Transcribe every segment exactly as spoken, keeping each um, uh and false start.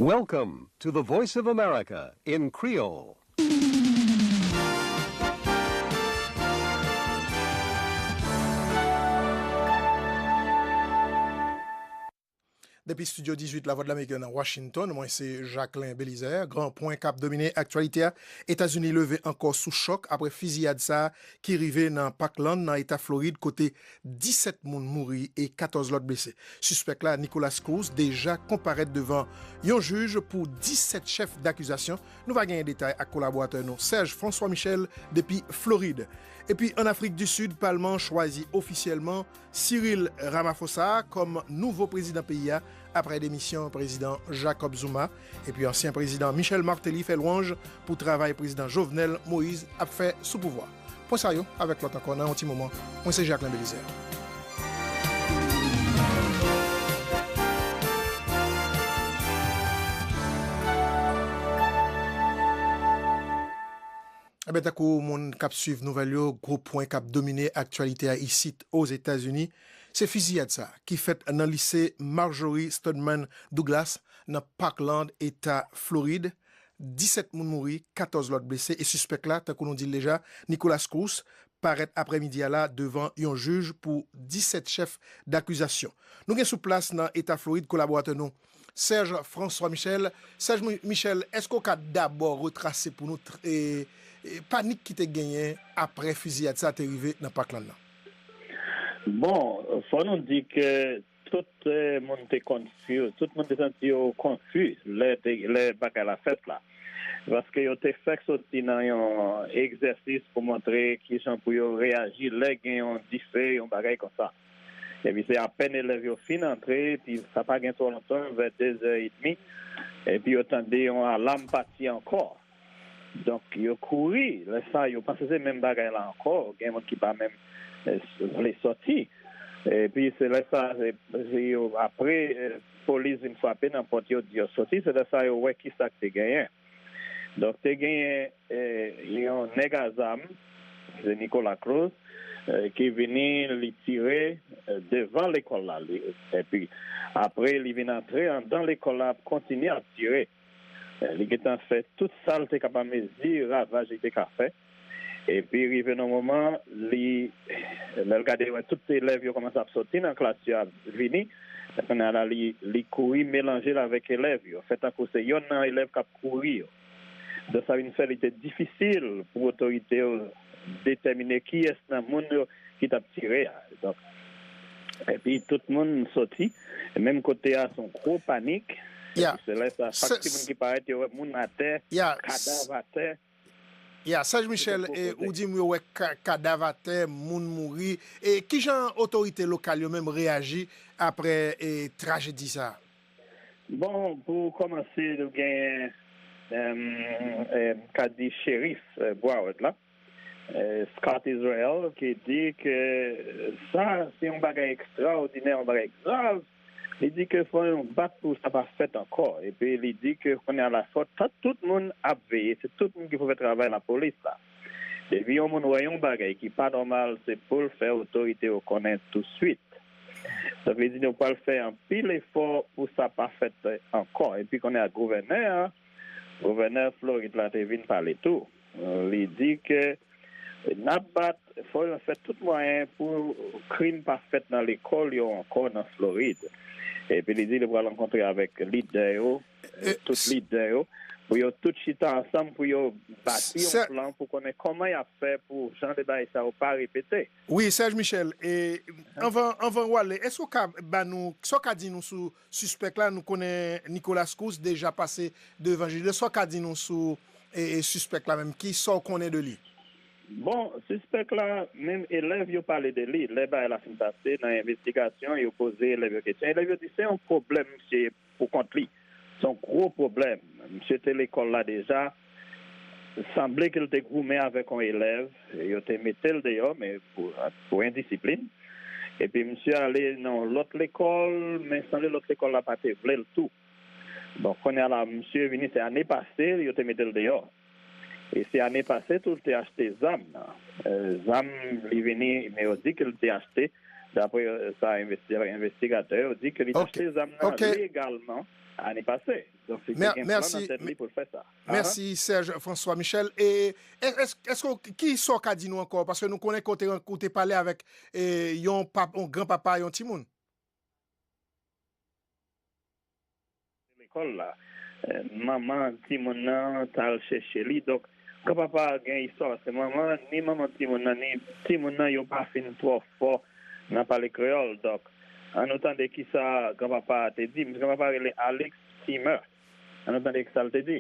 Welcome to the Voice of America in Creole. Depi estidyo dizuit Lavwadlamerik nan Washington, mwen se Jacquelin Belizaire. Gran pwen k ap domine aktyalite a, Etazini leve ankò sou chòk apre fiziyad sa a ki rive nan Parkland, nan eta Florid, kote disèt moun mouri e katòz lòt blese. Sispèk la, Nicholas Cruz, deja konparèt devan yon jij pou disèt chèf dakizasyon. Nou va genyen detay ak kolaboratè nou, Serge François Michel, depi Florid. Epi ann Afrik di Sid, palman an chwazi ofisyèlman Cyril Ramaphosa kòm nouvo prezidan peyi a, apre demisyon prezidan Jacob Zuma. Epi ansyen prezidan Michel Martelly fè lwanj pou travay prezidan Jovenel Moïse ap fè sou pouvwa. Pwen sa yo, avèk lòt ankò, nan yon ti moman. Mwen se Jacquelin Belizaire. Enben, tankou moun k ap swiv nouvèl yo, gwo pwen k ap domine aktyalite a isit Ozetazini, se fiziyad sa ki fèt nan lise Marjory Stoneman Douglas nan Parkland, eta Florid. Disèt moun mouri, katòz lòt blese, e sispèk la, tankou nou di l deja, Nicholas Cruz, parèt aprèmidi a la devan yon jij pou disèt chèf dakizasyon. Nou gen sou plas nan eta Florid kolaboratè nou, Serge François Michel. Serge Mi- Michel, èske w ka dabò retrase pou nou tr- e, e, panik ki te genyen apre fiziyad sa te rive nan Parkland nan? Bon, fò nou di ke tout eh, moun te confuse, tout moun te santi yo konfi lè, te, lè bagay la fèt la. Paske yo te fèk soti nan yon egzèsis pou montre kijan pou yo reyaji lè gen yon dife, yon bagay konsa. Epi se apèn elèv yo fin antre, epi sa pa gen twò lontan, vè de zè edmi, epi yo tande yon alam pati ankò. Donk, yo kouri. Lè sa, yo panse se menm bagay la ankò. Gen moun ki pa menm eh, vle sòti. Epi se lè sa, se, se yo, apre eh, polis vin frape nan pòt yo, di yo sòti. Se lè sa yo wè ki sa k te genyen. Donk, te genyen eh, yon nèg a zam, se Nicolas Cruz, eh, ki vini, li tire eh, devan lekòl la. Li, epi, apre, li vin antre andan lekòl la, ap kontinye ap tire. Eh, li gentan fè tout sa l te kapab mezi, ravaj li te ka fè. Epi rive nan moman, li, lè l gade wè tout elèv yo kòmanse ap soti nan klas yo ap vini, kounye a la li, li kouri melanje l avèk elèv yo. Fè tankou se yonn nan elèv k ap kouri yo. Donk sa vin fè li te difisil pou otorite yo detèmine kiyès nan moun yo ki t ap tire a. Donk, epi tout moun soti. Menm kote a, se yon gwo panik. Ya. Epi se lè sa, chak timoun ki parèt, yo wè moun atè, ya, kadav atè. Ya, Serge Michel, e, ou di m yo wè ka- kadav atè, moun mouri. E kijan otorite lokal yo menm reyaji apre e, trajedi sa a? Bon, pou kòmanse, nou gen, em, em, ka di cherif eh, Broward la, eh, Scott Israel, ki di ke sa se yon bagay ekstraòdinè, yon bagay grav. Li di ke fò yon bat pou sa pa fèt ankò. Epi li di ke kounye a la fò tout, tout moun ap veye, se tout moun ki pou fè travay lapolis la. Depi yon moun wè yon bagay ki pa nòmal, se pou l fè otorite yo konnen touswit. Donk, li di nou pral fè anpil efò pou sa pa fèt ankò. Epi kounye a gouvènè a, gouvènè Florid la te vin pale tou. Li di ke n ap bat, fò yo fè tout mwayen pou krim pa fèt nan lekòl yo ankò nan Florid. Epi li di li pral rankontre avèk lidè yo, tout lidè yo, pou yo tout chita ansanm, pou yo bati yon plan pou konnen kòman y ap fè pou jan de bagay sa yo pa repete. Wi, Serge Michel, e anvan, anvan w ale, èske w ka ba nou, sa w ka di nou sou sispèk la? Nou konnen Nicolas Cruz deja pase devan jij la. Sa w ka di nou sou e, e sispèk la menm? Ki sa w konnen de li? Bon, sispèk la, menm elèv yo pale de li. Lè bagay la fin pase, nan envestigasyon, yo poze elèv yo kesyon. Elèv yo di se yon pwoblèm misye pou kont li. Se yon gwo pwoblèm. Misye te lekòl la deja. Sanble ke l te goumen avèk yon elèv. Yo te mete l deyò, men pou, pou endisiplin. Epi misye ale nan yon lòt lekòl, men sanble lòt lekòl la pa te vle l tou. Bon, kounye a la, misye vini, se ane pase, yo te mete l deyò. E se ane pase tou, l te achte zam nan. Eh, zam, li vini, men yo di ke l te achte, dapre eh, sa envesti- envestigatè yo di ke li t achte zam nan legalman. ane pase. Donk, li te gen plan nan tèt li pou l fè sa. Mèsi, Serge François Michel. E èske, ki sa w ka di nou ankò? Paske nou konnen ke w te, ou te pale avèk yon, yon granpapa yon timoun. Lekòl la. Manman timoun nan t al chèche li. Donk, granpapa gen istwa, paske manman, ni manman timoun nan, ni timoun nan, yo pa fin twò fò nan pale kreyòl. Donk, ann nou tande kisa granpapa a te di. Granpapa rele Alex Timmer. Ann nou tande kisa l te di.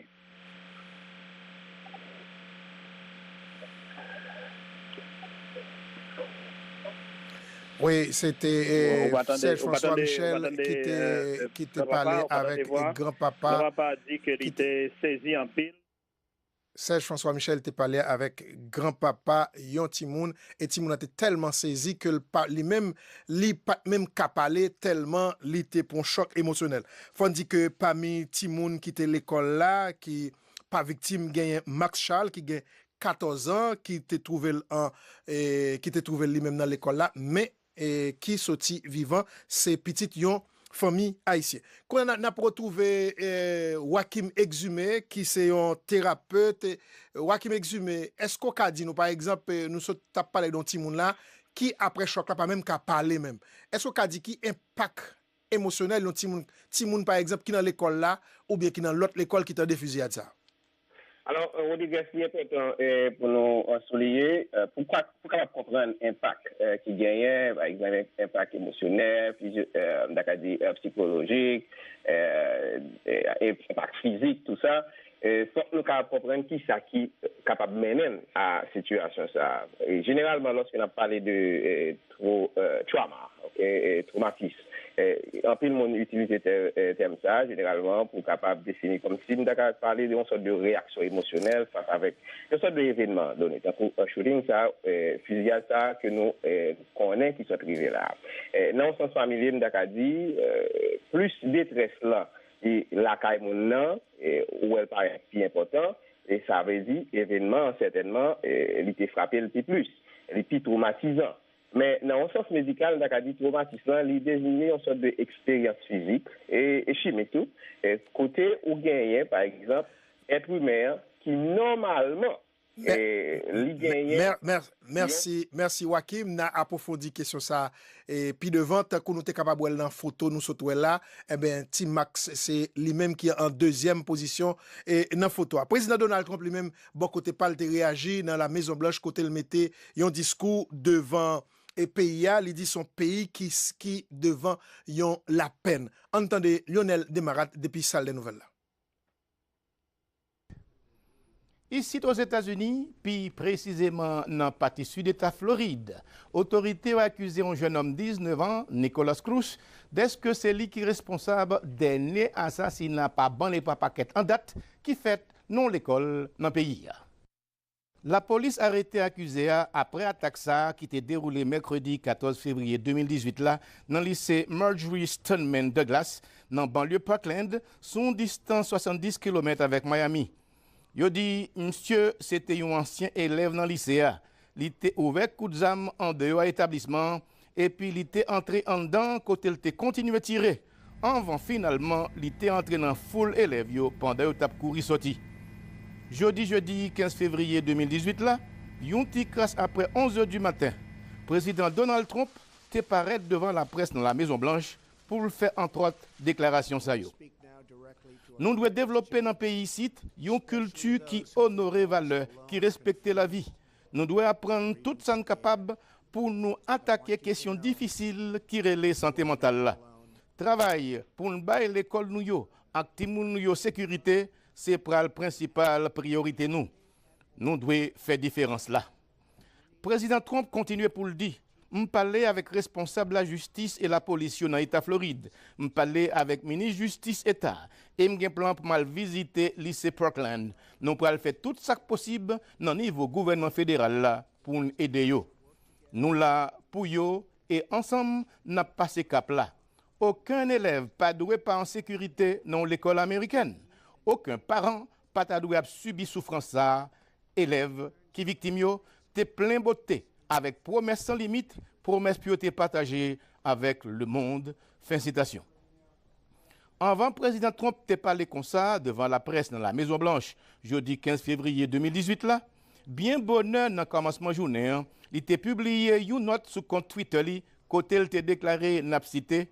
Wi, se te Serge François Michel ki te, ki te pale avèk granpapa. Granpapa di ke li te sezi anpil. Serge François Michel te pale avèk granpapa yon timoun, e timoun nan te tèlman sezi ke l pa, li menm, li pa t menm ka pale tèlman li te pran chòk emosyonèl. Fò n di ke pami timoun ki te lekòl la, ki pa viktim, genyen Max Charles, ki gen katòz an, ki te twouve l an, e, ki te twouve l li menm nan lekòl la, men, e, ki soti vivan, se pitit yon fanmi ayisyen. Kounye a, n ap retwouve, e, Joachim Exumé, ki se yon terapet. Joachim Exumé, èske w ka di nou, pa egzanp, e, nou sot t ap pale de yon timoun la, ki apre chòk la pa menm ka pale menm. Èske w ka di ki enpak emosyonèl yon timoun, timoun, pa egzanp, ki nan lekòl la, oubyen ki nan lòt lekòl ki tande fiziyad sa a? Alò, Rodrigues, li enpòtan, e, pou nou, e, souliye, e, pou ka, pou kapab konprann enpak, e, ki genyen, pa egzanp, enpak emosyonèl, fizi-, e, m ta ka di, e, sikolojik, e, e, enpak fizik, tou sa, e, fòk nou kapab konprann kisa ki kapab mennen n a sitiyasyon sa a. E, jeneralman, lòske n ap pale de, e, tro-, e, trauma, ok, e, twomatis. E, anpil moun itilize tè-, e, tèm sa a, jeneralman, pou kapab defini kòmsi m ta ka pale de yon sòt de reyaksyon emosyonèl fas avèk yon sòt de evènman done, tankou, e, shooting sa a, e, fiziyad sa a ke nou, e, konnen ki sot rive la a. E, nan yon sans familye, m ta ka di, e, plis detrès lan, e, lakay moun nan, e, ou wè l parèt pi enpòtan, e sa vle di, evènman an, sètènman, e, li te frape l pi plis, li pi twomatizan. Men, nan yon sans medikal, m ta ka di twomatis lan, li deziye yon sòt de eksperyans fizik e, e chimik tou, e, kote ou genyen, pa egzanp, èt imen an ki nòmalman, e, li genyen. Mè-, mè-, mèsi, mèsi, Joachim. N a apwofondi kesyon sa a, e, pi devan, tankou nou te kapab wè l nan foto nou sot wè la. Enben, Ti Max, se li menm ki an dezyèm pozisyon, e, nan foto a. Prezidan Donald Trump, li menm, bò kote pa l, te reyaji nan La Mezon Blanch, kote l mete yon diskou devan, e, peyi a. Li di se yon peyi ki, ki devan yon lapèn. Ann tande Lionel Desmarattes depi sal dè nouvèl la. Isit Ozetazini, pi presizeman nan pati sid eta Florid, otorite yo akize yon jennonm diznèf an, Nicholas Cruz, dèske se li ki responsab dènye asasina pa bann e pa pakèt an dat ki fèt nan yon lekòl nan peyi a. Lapolis arete akize a apre atak sa a ki te dewoule mèkredi katòz fevriye de mil dizuit la nan lise Marjory Stoneman Douglas, nan banlye Parkland, sou yon distans swasanndis kilomèt avèk Miami. Yo di misye se te yon ansyen elèv nan lise a. Li te ouvè kout zam andeyò a etablisman an, epi li te antre anndan kote l te kontinye tire, anvan finalman li te antre nan foul elèv yo pandan yo t ap kouri sòti. Jodi jedi kenz fevriye de mil dizuit la, yon ti kras apre onz è di maten, Prezidan Donald Trump te parèt devan laprès nan La Mezon Blanch pou l fè, antwòt, deklarasyon sa yo. Nou dwe devlope nan peyi isit yon kilti ki onore valè, ki respekte lavi. Nou dwe aprann tout sa n kapab pou nou atake kesyon difisil ki rele sante mantal la. Travay pou n bay lekòl nou yo ak timoun nou yo sekirite se pral prensipal priyorite nou. Nou dwe fè diferans la. Prezidan Trump kontinye pou l di, "M pale avèk responsab lajistis e lapolis yo nan eta Florid. M pale avèk minis jistis eta a, e m gen plan pou m al vizite lise Parkland. Nou pral fè tout sa k posib nan nivo gouvènman federal la pou n ede yo. Nou la pou yo, e ansanm, n ap pase kap la. Okenn elèv pa dwe pa an sekirite nan yon lekòl amerikèn. Okenn paran pa ta dwe ap sibi soufrans sa a." Elèv ki viktim yo te plen bote avèk pwomès san limit, pwomès pou yo te pataje avèk lemonn. Fen sitasyon. Anvan Prezidan Trump te pale konsa devan laprès nan La Mezon Blanch, jodi kenz fevriye de mil dizuit la, byen bonè nan kòmansman jounen an, li te pibliye yon nòt sou kont Twitter li kote l te deklare, n ap site,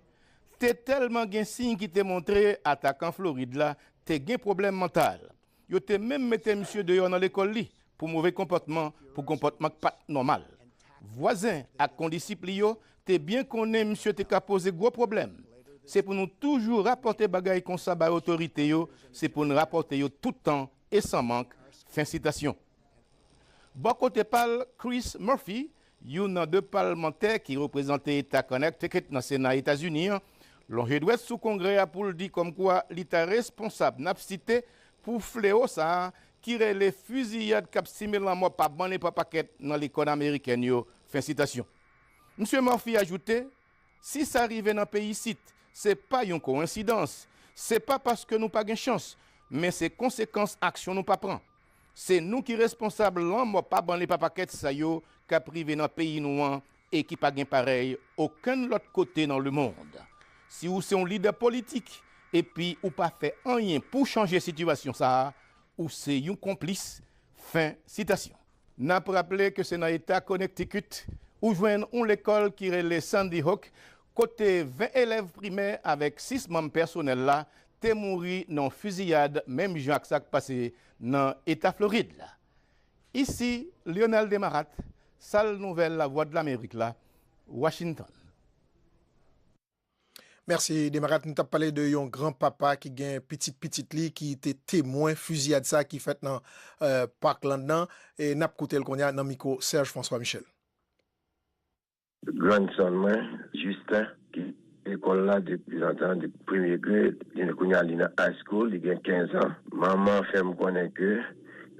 te tèlman gen siy ki te montre atakan Florid la te gen pwoblèm mantal. Yo te menm mete misye deyò nan lekòl li pou move konpòtman, pou konpòtman k pa t nòmal. Vwazen ak kondisip li yo te byen konnen misye te ka poze gwo pwoblèm. Se pou nou toujou rapòte bagay konsa bay otorite yo, se pou n rapòte yo tout tan e san mank. Fen sitasyon. Bò kote pa l, Chris Murphy, youn nan de palmantè ki reprezante eta Connecticut nan Sena Etazini an, lonje dwèt sou Kongrè a pou l di kòmkwa li ta responsab, n ap site, pou flewo sa a ki rele fiziyad k ap simen lanmò pa bann e pa pakèt nan lekòl amerikèn yo. Fen sitasyon. Misye Murphy ajoute, si sa rive nan peyi isit, se pa yon kowensidans, se pa paske nou pa gen chans, men se konsekans aksyon nou pa pran. Se nou ki responsab lanmò pa bann e pa pakèt sa yo k ap rive nan peyi nou an e ki pa gen parèy okenn lòt kote nan lemonn. Si ou se yon lidè politik epi ou pa fè anyen pou chanje sitiyasyon sa a, ou se yon konplis. Fen sitasyon. N ap raple ke se nan eta Connecticut ou jwenn yon lekòl ki rele Sandy Hook, kote ven elèv primè avèk sis manm pèsonèl la te mouri nan yon fiziyad menm jan ak sa k pase nan eta Florid la. Isi Lionel Desmarattes, Sal Nouvèl Lavwadlamerik la, Washington. Mèsi, Desmarattes. Nou t ap pale de yon granpapa ki gen pitit pitit li ki te temwen fiziyad sa ki fèt nan eh, Parkland nan. E n ap koute l kounye a nan mikwo Serge François Michel. Grandson mwen, Justin, ki lekòl la depi lontan, depi premye grade, li kounye a li nan high school, li gen kenz an. Manman fè m konnen ke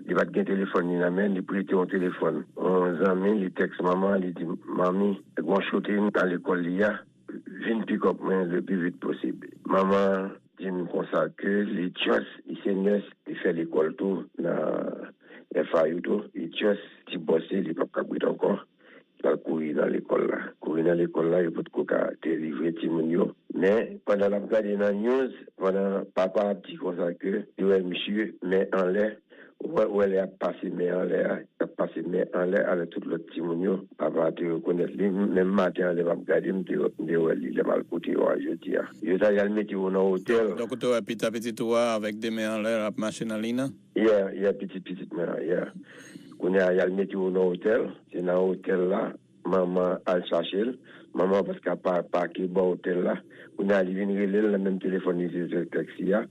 li pa t gen telefòn li nan men, li prete yon telefòn yon zanmi, li tèks manman, li di, Manmi, gen yon shooting nan lekòl li a, vin pick up mwen le pi vit posib. Manman di m konsa ke li just, li se nurse, li fè lekòl tou nan F I U tou, li just ti bòse, li p ap kab ret ankò. L al kouri nan lekòl la. Kouri nan lekòl la, yo potko ka delivre timoun yo. Men, pandan l ap gade nan news, pandan papa ap di konsa ke li wè misye men anlè, ou wè, ou wè lè y ap pase men anlè a, y ap pase men anlè avèk tout lòt timoun yo, papa a te rekonèt li. Menm maten an, lè m ap gade, m te, m te wè li lè m al kote yo a jodi a. Yo ta y al mete yo nan otèl. Donk, ou te wè pita pitit ou a avèk de men anlè, l ap mache nan liy nan? Yeah, yeah, pitit pitit mwen an, yeah. Kounye a, y al mete yo nan otèl. Se nan otèl la, manman al chache l. Manman pa t ka pa pake bò otèl la. Kounye a, li vin rele l nan menm telefòn li te fè tèks li a.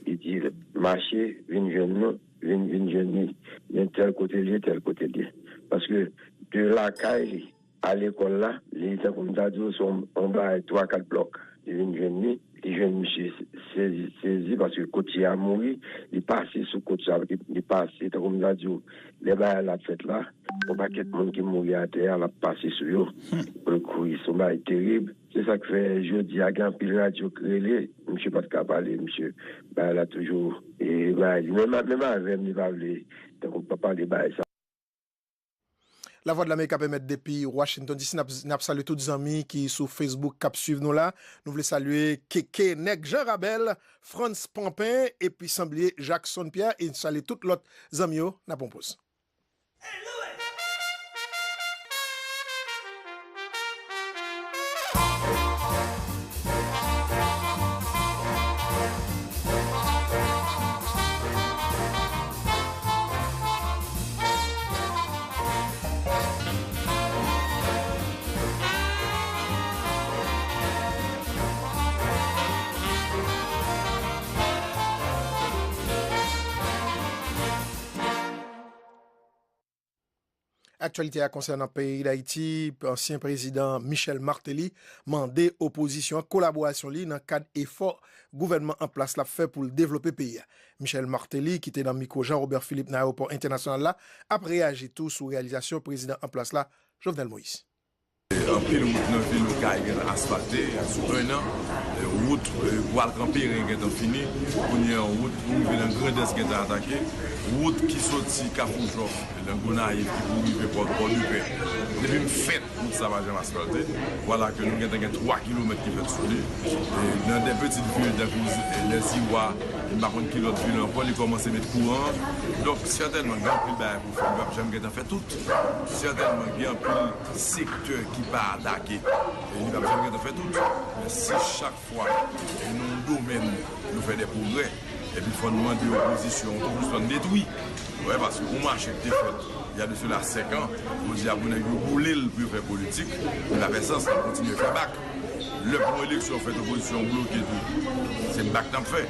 Li di l, Mache, vin jwenn nou, vin, vin jwenn li. Men tèl kote l ye, tèl kote l ye. Paske de lakay li a lekòl la, li tankou m ta di w, se yon, yon bagay twa, kat blòk. Li vin jwenn li, li jwenn misye sezi, sezi, paske kotye a mouri, li pase sou kotye a, li, li pase, tankou m ta di w, lè bagay la ap fèt la, yon pakèt moun ki mouri atè a, l ap pase sou yo. Pou l kouri, se yon bagay terib. Se sa k fè jodi a, gen anpil radyo k rele, misye pa t ka pale, misye, bagay la toujou, e, bagay li, menm, menm avè m, li pa vle, tankou pa pale bagay sa. Lavwadlamerik ap emèt depi Washington D C. N ap, n ap salye tout zanmi ki sou Facebook k ap swiv nou la. Nou vle salye Keke, Nèg Jan Rabèl, Frantz Panpen, epi san bliye Jackson Pierre, e n salye tout lòt zanmi yo. N ap pran poz. Aktyalite a konsènan peyi Dayiti, ansyen prezidan Michel Martelly mande opozisyon an kolaborasyon li nan kad efò gouvènman an plas la ap fè pou l devlope peyi a. Michel Martelly, ki te nan mikwo Jean Robert Philippe nan ayewopò entènasyonal la, ap reyaji tou sou reyalizasyon prezidan an plas la, Jovenel Moïse. Anpil wout nan vil Okay gentan asfalte sou en an. Wout pou al Kanperen gentan fini. Kounye a, wout pou rive nan Grandans gentan atake. Wout ki soti Kafou Jòf Nan Gonayiv ki pou rive Pò, Pòdepè. Depi m fèt, wout sa pa janm asfalte. Vwala ke nou gentan gen twa kilomèt ki fèt sou li. E nan de pitit vil tankou Lèziwa, e m pa konn ki lòt vil ankò, li kòmanse met kouran. Donk, sètènman, gen anpil bagay pou fè. Li p ap janm gentan fè tout. Sètènman, gen anpil sektè ki pa atake. E li p ap janm gentan fè tout. Men si chak fwa, e nan yon domèn, nou fè de pwogrè, epi fò n mande opozisyon an toujou swa n detwi. Wè, paske yon mache k te fèt, il y a de cela cinq ans, jodi a pou nèg yo boule l pou yo fè politik, li pa fè sans, n ap kontinye fè bak. Lè pou yon eleksyon fèt, opozisyon an bloke l tou, se bak n ap fè.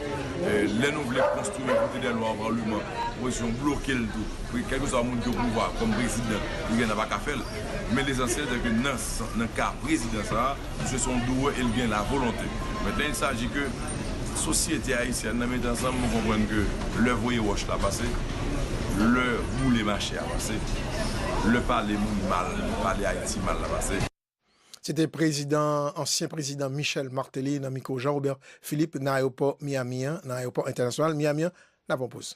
E, lè nou vle konstwi yon kote dè lwa o palman, opozisyon an bloke l tou. Kèlkeswa moun ki o pouvwa kòm prezidan, li gentan pa ka fè l. Men lesansyèl, se ke nan, nan ka prezidan sa a, misye se yon dourè e l gen lavolonte. Maintenant, il s'agit que sosyete ayisyèn nan mete ansanm, nou konprann ke lè voye wòch la pase, lè boule mache a pase, lè pale moun mal, pale Ayiti mal la pase. Se te prezidan, ansyen prezidan Michel Martelly nan mikwo Jean Robert Philippe nan ayewopò Miami an, nan ayewopò entènasyonal Miami an. N ap pran poz.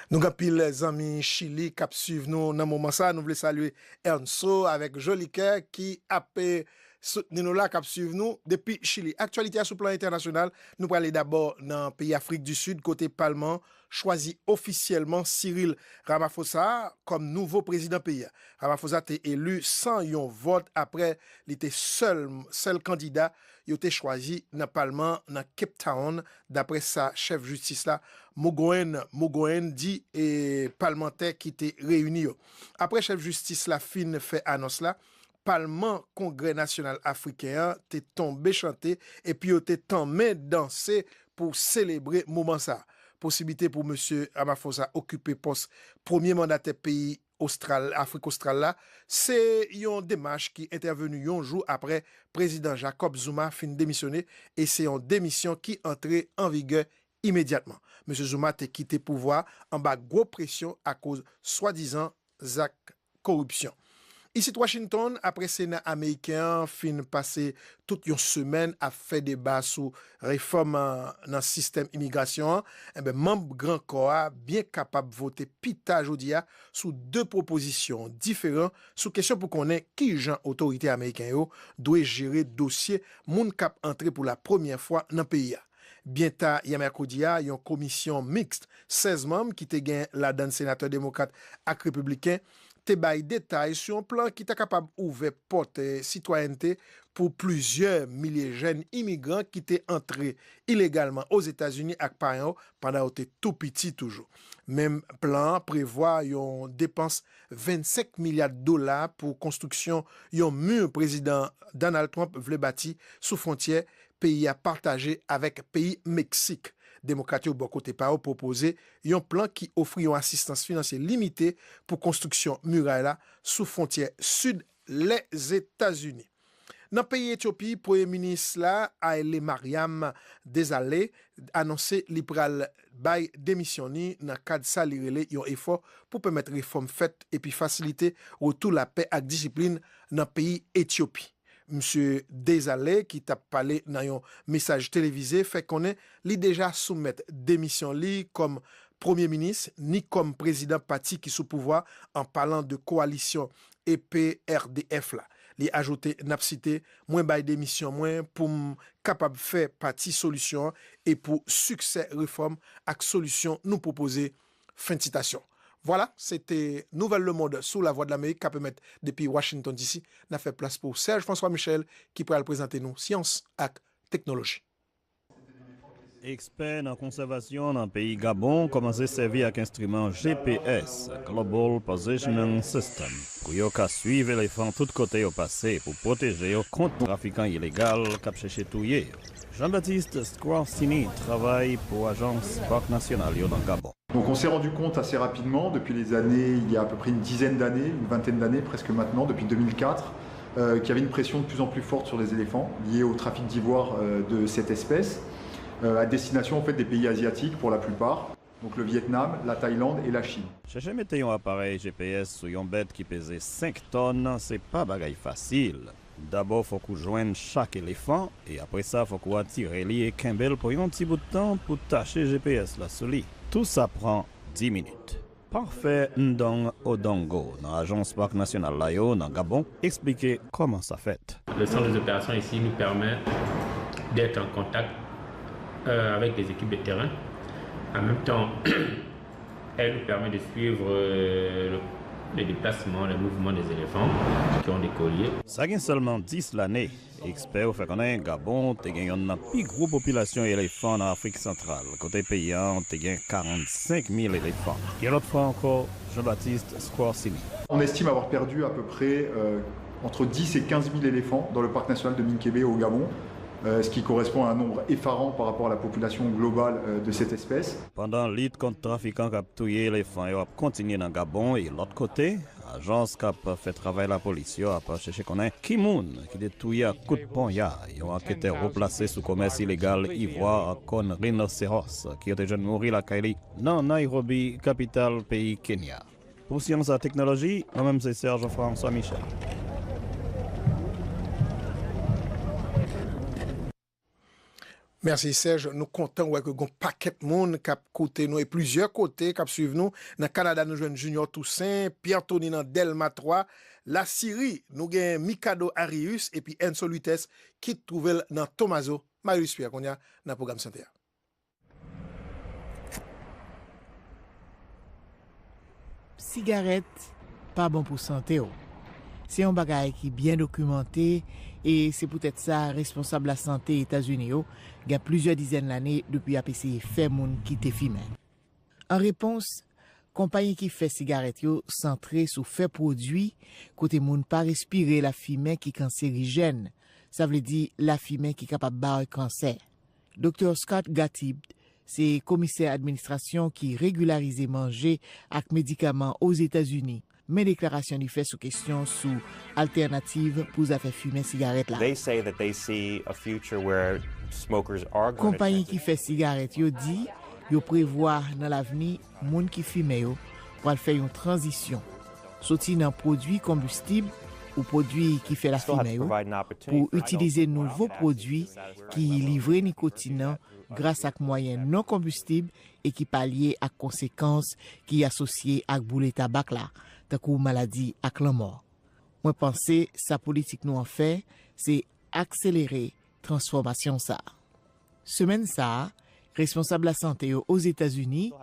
Nou gen anpil zanmi Chili k ap swiv nou nan moman sa. Nou vle salye Ernso avèk Jolikè ki ap, eh, soutni nou la, k ap swiv nou depi Chili. Aktyalite a sou plan entènasyonal, nou prale dabò nan peyi Afrik di Sid, kote palman chwazi ofisyèlman Cyril Ramaphosa kòm nouvo prezidan peyi a. Ramaphosa te eli san yon vòt apre li te sèl, sèl kandida yo te chwazi nan palman nan Cape Town, dapre sa chèf jistis la, Mogoen Mogoen, di, e, palmantè ki te reyini yo. Apre chèf jistis la fin fè anons la, palman Kongrè Nasyonal Afriken an te tonbe chante epi yo te tanmen danse pou selebre moman sa a. Posiblite pou mesye Ramaphosa okipe pòs premye mandatè peyi Ostral, Afrik Ostral la, se yon demach ki entèveni yon jou apre prezidan Jacob Zuma fin demisyone, e se yon demisyon ki antre an vigè imedyatman. Mesye Zuma te kite pouvwa anba gwo presyon akoz swadizan zak koripsyon. Isit Washington, apre Sena ameriken an fin pase tout yon semèn ap fè deba sou refòm, a, nan sistèm imigrasyon an, enben, manm Gran Kò a byen kapab vote pita jodi a sou de pwopozisyon diferan sou kesyon pou konnen kijan otorite ameriken yo dwe jere dosye moun k ap antre pou la premyè fwa nan peyi a. Byen ta yè mèkredi a, yon komisyon miks sèz manm ki te gen ladan l senatè demokrat ak repibliken te bay detay sou yon plan ki ta kapab ouvè pòt, eh, sitwayènte pou plizyè milye jèn imigran ki te antre ilegalman Ozetazini ak paran yo pandan yo te tou piti toujou. Menm plan an prevwa yon depans vennsenk milya dola pou konstriksyon yon mi prezidan Donald Trump vle bati sou fwontyè peyi a pataje avèk peyi Meksik. Demokrat yo, bò kote pa yo, pwopoze yon plan ki ofri yon asistans finansye limite pou konstriksyon miray la sou fwontyè sid Lèzetazini. Nan peyi Etyopi, premye minis la, Haile Mariam Desalegn, anonse li pral bay demisyon li nan kad sa li rele yon efò pou pèmèt refòm fèt epi fasilite retou lapè ak disiplin nan peyi Etyopi. Misye Desalegn, ki t ap pale nan yon mesaj televize, fè konnen li deja soumèt demisyon li kòm premye minis ni kòm prezidan pati ki sou pouvwa, an palan de kowalisyon E P R D F la. Li ajoute, n ap site, "Mwen bay demisyon mwen pou m kapab fè pati solisyon an e pou siksè refòm ak solisyon nou pwopoze." Fen sitasyon. Vwala, se te Nouvèl Lemonn sou Lavwadlamerik k ap emèt depi Washington D C. N ap fè plas pou Serge François Michel ki pral prezante nou syans ak teknoloji. Ekspè nan konsèvasyon nan peyi Gabon kòmanse sèvi ak enstriman G P S, Global Positioning System, pou yo ka swiv elefan tout kote yo pase pou pwoteje yo kont trafikan ilegal k ap chèche touye yo. Jean-Baptiste Squarcini travay pou ajans pak nasyonal yo nan Gabon. Donc on s'est rendu compte assez rapidement, depuis les années, il y a à peu près une dizaine d'années, une vingtaine d'années presque maintenant, depuis deux mille quatre, euh, qu'il y avait une pression de plus en plus forte sur les éléphants, liée au trafic d'ivoire, euh, de cette espèce, euh, à destination en fait des pays asiatiques pour la plupart, donc le Vietnam, la Thaïlande et la Chine. Chèche mete yon aparèy G P S sou yon bèt ki peze senk tòn, se pa bagay fasil. Dabò fòk ou jwenn chak elefan, e apre sa fòk ou atire li e kenbe l pou yon ti bout tan pou tache G P S la sou li. Tou sa pran dis minit. Parfait Ndong Odongo nan ajans Pak Nasyonal la yo nan Gabon eksplike kòman sa fèt. Le centre des opérations ici nous permet d'être en contact euh, avec des équipes de terrain. En même temps, elle nous permet de suivre euh, le- les déplacements, les mouvements des éléphants qui ont des colliers. Sa gen sèlman dis lane, ekspè yo fè konnen Gabon te gen yonn nan pi gwo popilasyon elefan nan Afrik Santral, kote peyi an te gen karannsenk mil elefan. Yon lòt fwa ankò, Jean-Baptiste Squarcini. On estime avoir perdu à peu près euh, entre dix et quinze mille éléphants dans le parc national de Minkebe au Gabon, euh, ce qui correspond à un nombre effarant par rapport à la population globale euh, de cette espèce. Pandan lit kont trafikan k ap touye elefan yo ap kontinye nan Gabon e lòt kote, ajans k ap fè travay lapolis yo ap chèche konnen ki moun ki te touye ak kout ponya yon anketè wo plase sou komès ilegal ivwa ak kòn rinoseros ki yo te jwenn mouri lakay li nan Nairobi, kapital peyi Kenya. Pou Syans ak Teknoloji, mwen menm se Serge François Michel. Mèsi Serge, nou kontan wè ke gon pakèt moun k ap koute nou e plizyè kote k ap swiv nou. Nan Kanada nou jwenn Junior Toussaint, Pierre Tony nan Dèlma twa, Lasiri nou gen Mikado Arius epi Enso Luites ki twouve l nan Tomazo. Marius Pierre kounye a nan pwogram sante a. Sigarèt pa bon pou sante w. Se yon bagay ki byen dokimante e se poutèt sa responsab lasante Etazini yo gen plizyè dizèn lane depi y ap eseye fè moun kite fimen. An repons, konpayi ki fè sigarèt yo santre sou fè pwodui kote moun pa respire lafimen ki kanserijèn, sa vle di lafimen ki kapab ba w kansè. Doktè Scott Gottlieb se komisè administrasyon ki regilarize manje ak medikaman Ozetazini, men deklarasyon li fè sou kesyon sou altènativ pou zafè fimen sigarèt la. Konpayi ki fè sigarèt yo di yo prevwa nan lavni moun ki fimen yo pral fè yon tranzisyon soti nan pwodui konbistib ou pwodui ki fè lafimen yo pou itilize nouvo pwodui ki livre nikotin nan gras ak mwayen non konbistib e ki pa lye ak konsekans ki asosye ak boule tabak la, tankou maladi ak lanmò. Mwen panse sa politik nou an fè, se akselere transfòmasyon sa a. Semèn sa a, responsab lasante yo Ozetazini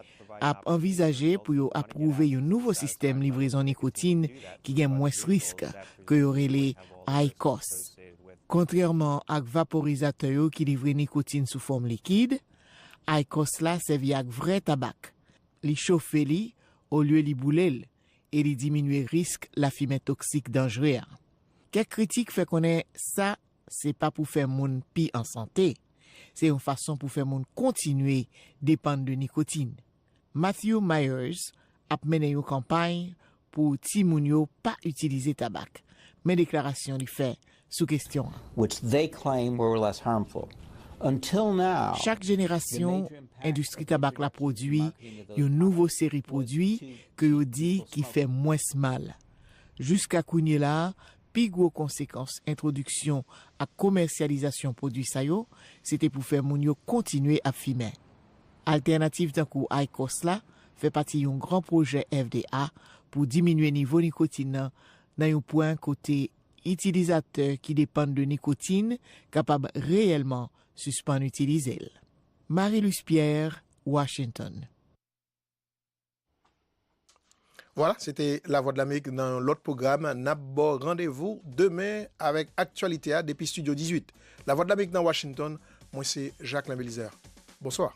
ap anvizaje pou yo apwouve yon nouvo sistèm livrezon nikotin ki gen mwens risk, ke yo rele IQOS. Kontrèman ak vaporizatè yo ki livre nikotin sou fòm likid, IQOS la sèvi ak vrè tabak. Li chofe li olye li boule l, e li diminye risk lafimen toksik danjre a. Kèk kritik fè konnen sa se pa pou fè moun pi an sante, se yon fason pou fè moun kontinye depann de nikotin. Matthew Myers ap mennen yon kanpay pou timoun yo pa itilize tabak, men deklarasyon li fè sou kesyon an. Chak jenerasyon, endistri tabak la pwodui yon nouvo seri pwodui ke yo di ki fè mwens mal. Jiska kounye la a, pi gwo konsekans entwodiksyon ak komèsyalizasyon pwodui sa yo se te pou fè moun yo kontinye ap fimen. Altènativ tankou IQOS la fè pati yon gran pwojè FDA pou diminye nivo nikotin nan nan yon pwen kote itilizatè ki depann de nikotin kapab reyèlman sispann itilize l. Marie Luce Pierre, Washington. Vwala, se te Lavwadlamerik nan yon lòt pwogram. N ap ba w randevou demen avèk aktyalite a depi Estidyo dizuit. Lavwadlamerik nan Washington, mwen se Jacquelin Belizaire. Bonswa.